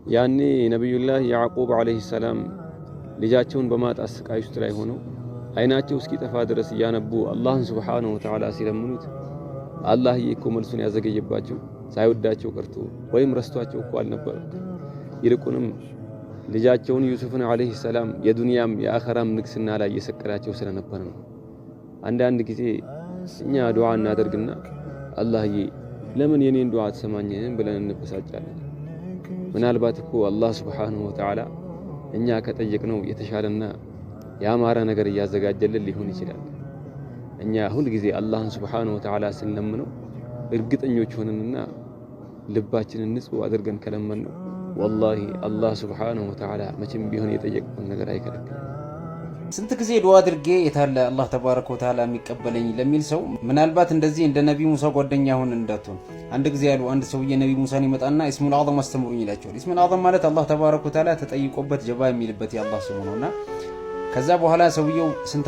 ያኔ ነቢዩላህ ያዕቁብ ዓለይሂ ሰላም ልጃቸውን በማጣት ስቃይ ውስጥ ላይ ሆነው አይናቸው እስኪጠፋ ድረስ እያነቡ አላህን ሱብሓነሁ ወተዓላ ሲለምኑት አላህዬ እኮ መልሱን ያዘገየባቸው ሳይወዳቸው ቀርቶ ወይም ረስቷቸው እኮ አልነበረም። ይልቁንም ልጃቸውን ዩሱፍን ዓለይሂ ሰላም የዱንያም የአኸራም ንግስና ላይ እየሰቀላቸው ስለነበር ነው። አንዳንድ ጊዜ እኛ ዱዓ እናደርግና አላህዬ ለምን የኔን ዱዓ አትሰማኝም ብለን እንበሳጫለን። ምናልባት እኮ አላህ ሱብሓነሁ ወተዓላ እኛ ከጠየቅነው የተሻለና ያማረ ነገር እያዘጋጀልን ሊሆን ይችላል። እኛ ሁል ጊዜ አላህን ሱብሓነሁ ወተዓላ ስንለምነው እርግጠኞች ሆነንና ልባችንን ንጹህ አድርገን ከለመንነው ወላሂ አላህ ሱብሓነሁ ወተዓላ መቼም ቢሆን የጠየቅነውን ነገር አይከለክልም። ስንት ጊዜ ዱዓ አድርጌ የታለ አላህ ተባረከ ወተዓላ የሚቀበለኝ ለሚል ሰው ምናልባት እንደዚህ እንደ ነቢ ሙሳ ጓደኛ ሆን እንዳትሆን። አንድ ጊዜ ያሉ አንድ ሰውዬ ነቢ ሙሳን ይመጣና ኢስሙል አዕዘም አስተምሩኝ ይላቸዋል። ኢስሙል አዕዘም ማለት አላህ ተባረከ ወተዓላ ተጠይቆበት ጀባ የሚልበት የአላህ ስሙ ነውና ከዛ በኋላ ሰውየው ስንት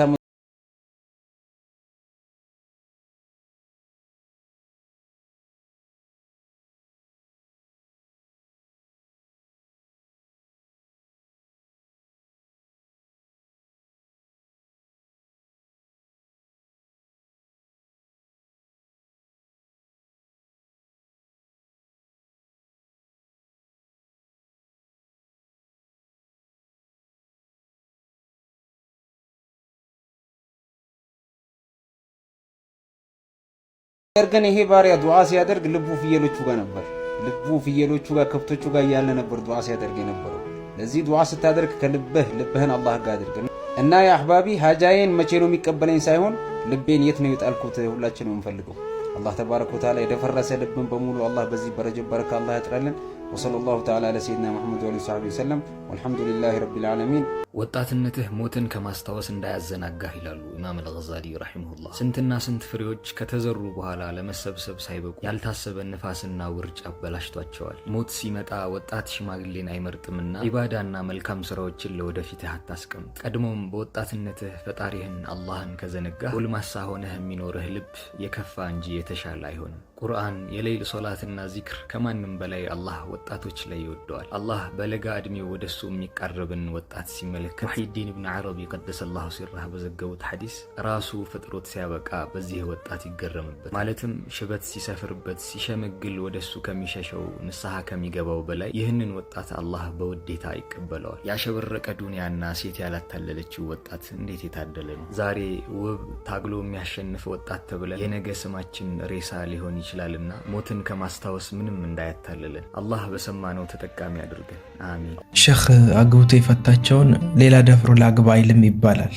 ነገር ግን ይሄ ባሪያ ዱዓ ሲያደርግ ልቡ ፍየሎቹ ጋር ነበር። ልቡ ፍየሎቹ ጋር ከብቶቹ ጋር እያለ ነበር ዱዓ ሲያደርግ የነበረው። ለዚህ ዱዓ ስታደርግ ከልብህ ልብህን አላህ ጋር አድርግ እና ያ አሕባቢ ሀጃዬን መቼ ነው የሚቀበለኝ ሳይሆን ልቤን የት ነው የጣልኩት ሁላችንም የምንፈልገው። አላህ ተባረከ ወተዓላ የደፈረሰ ልብን በሙሉ አላህ በዚህ በረጀብ በረካ አላህ ያጥራልን። ወሰለላሁ ተዓላ ዐላ ሰይድና ሙሐመድ ወአሊሂ ወሰሕቢሂ ወሰለም ወልሐምዱሊላሂ ረቢል ዓለሚን። ወጣትነትህ ሞትን ከማስታወስ እንዳያዘናጋህ ይላሉ ኢማም አልገዛሊ ረሒመሁላህ። ስንትና ስንት ፍሬዎች ከተዘሩ በኋላ ለመሰብሰብ ሳይበቁ ያልታሰበ ንፋስና ውርጭ አበላሽቷቸዋል። ሞት ሲመጣ ወጣት ሽማግሌን አይመርጥምና ኢባዳና መልካም ስራዎችን ለወደፊትህ አታስቀምጥ። ቀድሞም በወጣትነትህ ፈጣሪህን አላህን ከዘነጋህ ጎልማሳ ሆነህ የሚኖርህ ልብ የከፋ እንጂ የተሻለ አይሆንም። ቁርአን፣ የሌይል ሶላትና ዚክር ከማንም በላይ አላህ ወጣቶች ላይ ይወደዋል። አላህ በለጋ ዕድሜው ወደሱ የሚቃረብን ወጣት ሲመለከት ሙሒዲን ብን ዓረቢ ቀደሰላሁ ሲራህ በዘገቡት ሐዲስ ራሱ ፈጥሮት ሲያበቃ በዚህ ወጣት ይገረምበት። ማለትም ሽበት ሲሰፍርበት ሲሸመግል ወደሱ ከሚሸሸው ንስሐ ከሚገባው በላይ ይህንን ወጣት አላህ በውዴታ ይቀበለዋል። ያሸበረቀ ዱንያና ሴት ያላታለለችው ወጣት እንዴት የታደለ ነው! ዛሬ ውብ ታግሎ የሚያሸንፍ ወጣት ተብለን የነገ ስማችን ሬሳ ሊሆን ይችላልና ሞትን ከማስታወስ ምንም እንዳያታልለን አላህ በሰማነው ተጠቃሚ አድርገን፣ አሚን። ሸህ አግብቶ የፈታቸውን ሌላ ደፍሮ ላግባ አይልም ይባላል።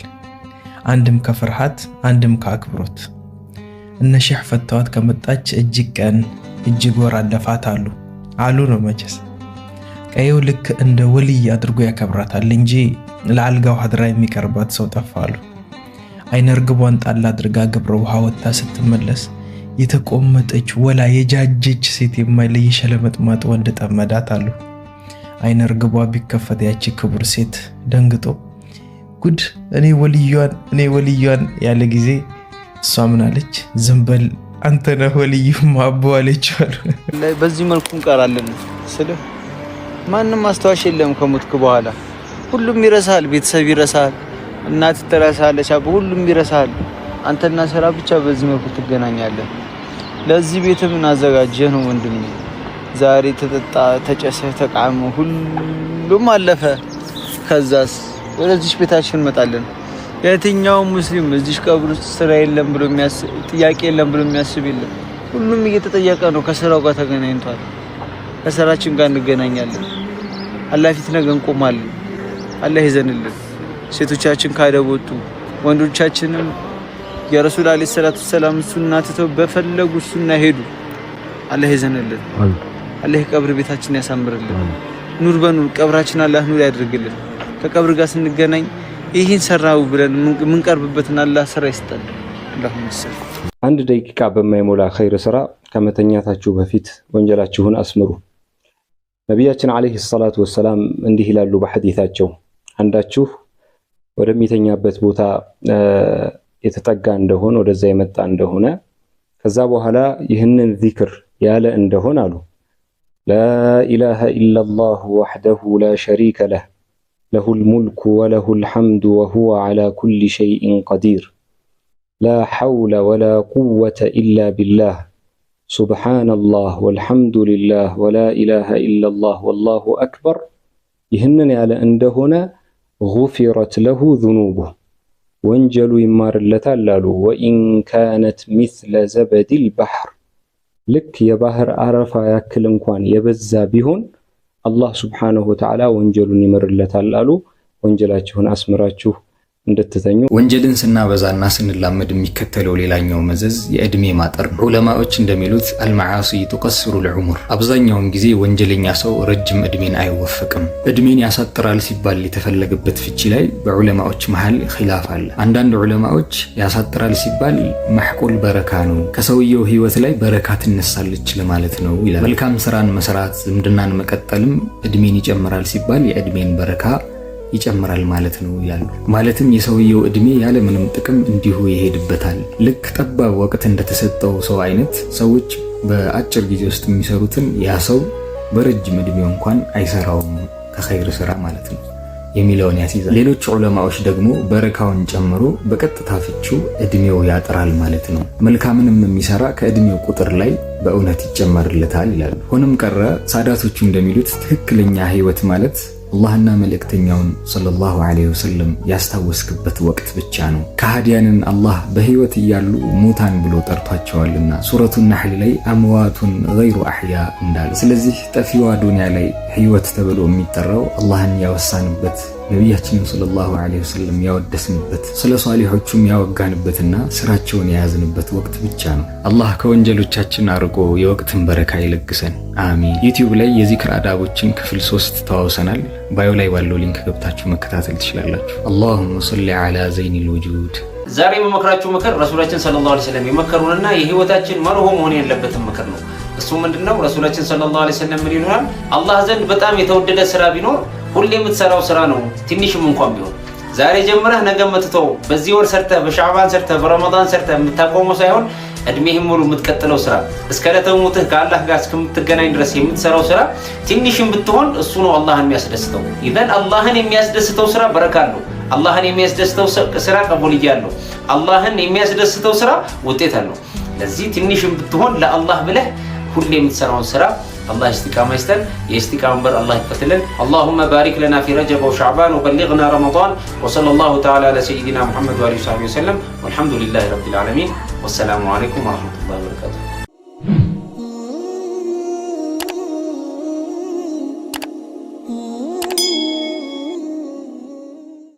አንድም ከፍርሃት አንድም ከአክብሮት። እነ ሸህ ፈተዋት ከመጣች እጅግ ቀን እጅግ ወር አለፋት አሉ አሉ ነው መቼስ። ቀየው ልክ እንደ ወልይ አድርጎ ያከብራታል እንጂ ለአልጋው ሀድራ የሚቀርባት ሰው ጠፋ አሉ። አይነ ርግቧን ጣል አድርጋ ግብረ ውሃ ወጥታ ስትመለስ የተቆመጠች ወላ የጃጀች ሴት የማይለይ ሸለመጥማጥ ወንድ ጠመዳት አሉ። አይነ ርግቧ ቢከፈት ያቺ ክቡር ሴት ደንግጦ ጉድ እኔ ወልዩዋን እኔ ወልዩዋን ያለ ጊዜ እሷ ምን አለች? ዝም በል አንተ ነህ ወልዩማ አቦ አለች አሉ። በዚህ መልኩ እንቀራለን ስልህ ማንም አስታዋሽ የለም። ከሞትክ በኋላ ሁሉም ይረሳል። ቤተሰብ ይረሳል፣ እናት ትረሳለች፣ አቦ ሁሉም ይረሳል። አንተና ስራ ብቻ በዚህ መልኩ ትገናኛለህ። ለዚህ ቤት ምን አዘጋጀህ ነው ወንድሜ? ዛሬ ተጠጣ፣ ተጨሰ፣ ተቃመ፣ ሁሉም አለፈ። ከዛስ ወደዚች ቤታችን እንመጣለን። የትኛውም ሙስሊም እዚች ቀብር ውስጥ ስራ የለም ብሎ የሚያስብ ጥያቄ የለም ብሎ የሚያስብ የለም። ሁሉም እየተጠየቀ ነው። ከስራው ጋር ተገናኝቷል። ከስራችን ጋር እንገናኛለን። አላህ ፊት ነገ እንቆማለን። አላህ ይዘንልን። ሴቶቻችን ካደብ ወጡ፣ ወንዶቻችንም የረሱል አለይሂ ሰላቱ ሰላም ሱና ትተው በፈለጉ ሱና ሄዱ። አላህ ይዘንልን። አላህ ቀብር ቤታችን ያሳምርልን። ኑር በኑር ቀብራችን አላህ ኑር ያድርግልን። ከቀብር ጋር ስንገናኝ ይህን ሰራው ብለን የምንቀርብበትን አላህ ስራ ይስጠን። አላሁመ ሰል። አንድ ደቂቃ በማይሞላ ኸይር ስራ ከመተኛታችሁ በፊት ወንጀላችሁን አስምሩ። ነቢያችን ዓለይሂ ሰላቱ ወሰላም እንዲህ ይላሉ በሐዲታቸው፣ አንዳችሁ ወደሚተኛበት ቦታ የተጠጋ እንደሆነ ወደዛ የመጣ እንደሆነ ከዛ በኋላ ይህንን ዚክር ያለ እንደሆን አሉ لا إله إلا الله وحده لا شريك له له الملك وله الحمد وهو على كل شيء قدير لا حول ولا قوة إلا بالله سبحان الله والحمد لله ولا إله إلا الله والله أكبر ይህንን ያለ እንደሆነ غفرت له ذنوبه ወንጀሉ ይማርለታል አሉ። وإن كانت مثل زبد البحر ልክ የባህር አረፋ ያክል እንኳን የበዛ ቢሆን አላህ سبحانه وتعالى ወንጀሉን ይምርለታል አሉ። ወንጀላችሁን አስምራችሁ እንድትተኙ። ወንጀልን ስናበዛና ስንላመድ የሚከተለው ሌላኛው መዘዝ የእድሜ ማጠር ነው። ዑለማዎች እንደሚሉት المعاصي تقصر العمر፣ አብዛኛውን ጊዜ ወንጀለኛ ሰው ረጅም እድሜን አይወፈቅም። እድሜን ያሳጥራል ሲባል የተፈለገበት ፍቺ ላይ በዑለማዎች መሃል ኺላፍ አለ። አንዳንድ ዑለማዎች ያሳጥራል ሲባል محق البركة ነው፣ ከሰውየው ህይወት ላይ በረካ ትነሳለች ለማለት ነው ይላል። መልካም ስራን መስራት፣ ዝምድናን መቀጠልም እድሜን ይጨምራል ሲባል የእድሜን በረካ ይጨምራል ማለት ነው ይላሉ። ማለትም የሰውየው እድሜ ያለ ምንም ጥቅም እንዲሁ ይሄድበታል። ልክ ጠባብ ወቅት እንደተሰጠው ሰው አይነት ሰዎች በአጭር ጊዜ ውስጥ የሚሰሩትን ያ ሰው በረጅም እድሜው እንኳን አይሰራውም ከኸይር ስራ ማለት ነው የሚለውን ያስይዛል። ሌሎች ዑለማዎች ደግሞ በረካውን ጨምሮ በቀጥታ ፍቺው እድሜው ያጥራል ማለት ነው። መልካምንም የሚሰራ ከእድሜው ቁጥር ላይ በእውነት ይጨመርለታል ይላሉ። ሆኖም ቀረ ሳዳቶቹ እንደሚሉት ትክክለኛ ህይወት ማለት አላህና መልእክተኛውን صلى الله عليه وسلم ያስታወስክበት ወቅት ብቻ ነው። ከሃዲያንን አላህ በህይወት እያሉ ሙታን ብሎ ጠርቷቸዋልና ሱረቱ ናሕል ላይ أموات غير أحياء እንዳለ። ስለዚህ ጠፊዋ ዱንያ ላይ ህይወት ተብሎ የሚጠራው አላህን ያወሳንበት፣ ነቢያችንን صلى الله عليه وسلم ያወደስንበት፣ ስለ ሷሊሖቹም ያወጋንበትና ስራቸውን የያዝንበት ወቅት ብቻ ነው። አላህ ከወንጀሎቻችን አርቆ የወቅትን በረካ ይለግሰን። አሚን። ዩቲዩብ ላይ የዚክር አዳቦችን ክፍል 3 ተዋውሰናል። Bio ላይ ባለው link ገብታችሁ መከታተል ትችላላችሁ። اللهم صل على زين الوجود። ዛሬ የምመክራችሁ ምክር ረሱላችን صلى الله عليه وسلم የመከሩንና የህይወታችን መርሆ መሆን ያለበትን ምክር ነው። እሱ ምንድነው? ረሱላችን صلى الله عليه وسلم ምን ይሉናል? አላህ ዘንድ በጣም የተወደደ ስራ ቢኖር ሁሌ የምትሰራው ስራ ነው፣ ትንሽም እንኳን ቢሆን ዛሬ ጀምረህ ነገ የምትተው፣ በዚህ ወር ሰርተህ፣ በሻዕባን ሰርተህ፣ በረመዳን ሰርተህ የምታቆመው ሳይሆን እድሜህን ሙሉ የምትቀጥለው ስራ፣ እስከ ዕለተ ሞትህ ከአላህ ጋር እስከምትገናኝ ድረስ የምትሰራው ስራ ትንሽም ብትሆን እሱ ነው አላህን የሚያስደስተው። إذن አላህን የሚያስደስተው ስራ በረካ አለው። አላህን የሚያስደስተው ስራ ቀቡልያ አለው። አላህን የሚያስደስተው ስራ ውጤት አለው። ለዚህ ትንሽም ብትሆን ለአላህ ብለህ ሁሌ የምትሰራውን ስራ አላህ ኢስቲቃማ ይስጠን። የኢስቲቃማ በር አላህ ይክፈትልን። اللهم بارك لنا في رجب وشعبان وبلغنا رمضان وصلى الله تعالى على سيدنا محمد وآله وصحبه وسلم والحمد لله رب العالمين والسلام عليكم ورحمة الله وبركاته።